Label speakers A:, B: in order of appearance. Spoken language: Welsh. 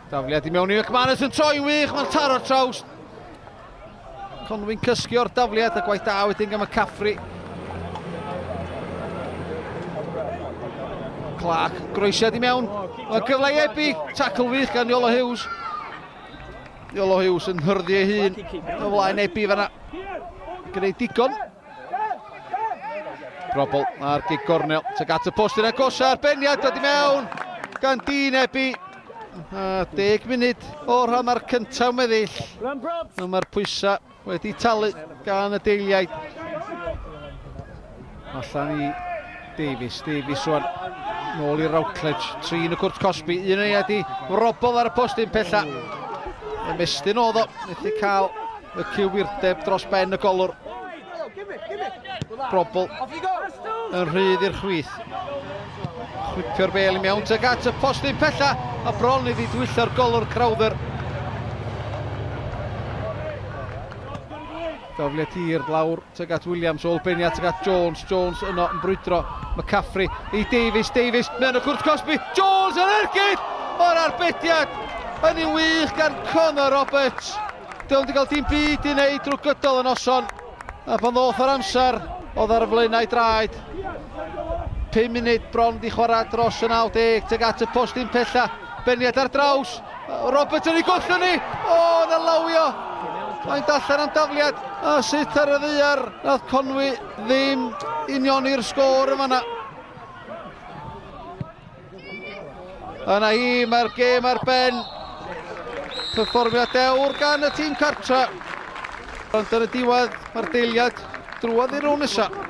A: Dafliad i mewn i McManus yn troi wych, mae'n taro'r trawst. Conwy'n cysgu o'r dafliad a gwaith da wedyn gan McCaffrey. Clark, groesiad i mewn. Mae gyfle i Ebi, tackle wych gan Iolo Hughes. Iolo Hughes yn hyrddu ei hun o flaen Ebi fanna. Gwneud digon. Robol ar gig gornel, tuag at y postyn agosa, arbeniad dod i mewn gan Dean Ebi. A 10 munud o'r hanner cyntaf meddill. Mae'r pwysau wedi talu gan y deiliaid. Allan i Davies, Davies rwan. Nôl i Routledge, trin y cwrt cosbi, un ei i Robol ar y postyn pella. Ymestyn oedd o, methu cael y cywirdeb dros ben y golwr. Robol yn rhydd i'r chwith. Chwipio'r bel i mewn tuag at y postyn pella a bron iddi dwyllo'r golwr Crowther. Dafliad hir lawr tuag at Williams, ôl beniad tuag at Jones, Jones yno yn brwydro, McCaffrey i Davies, Davies mewn y cwrt cosbi, Jones yn ergyd o'r arbediad yn ei wych gan Connor Roberts. Dylan wedi cael dim byd i wneud drwy gydol y noson. A pan ddoth yr amser, oedd ar flaenau draed. 5 munud bron di chwarae dros y 90 tuag at y postyn pella. Beniad ar draws. Roberts yn ei gollwng ni. O, na lawio. Mae'n darllen am dafliad. A sut ar y ddaear nath Conwy ddim unioni'r sgôr yn fanna. Yna hi, mae'r gêm ar ben. Perfformiad dewr gan y tîm cartra. Ond yn y diwedd, mae'r deiliad drwodd i'r rownd nesaf.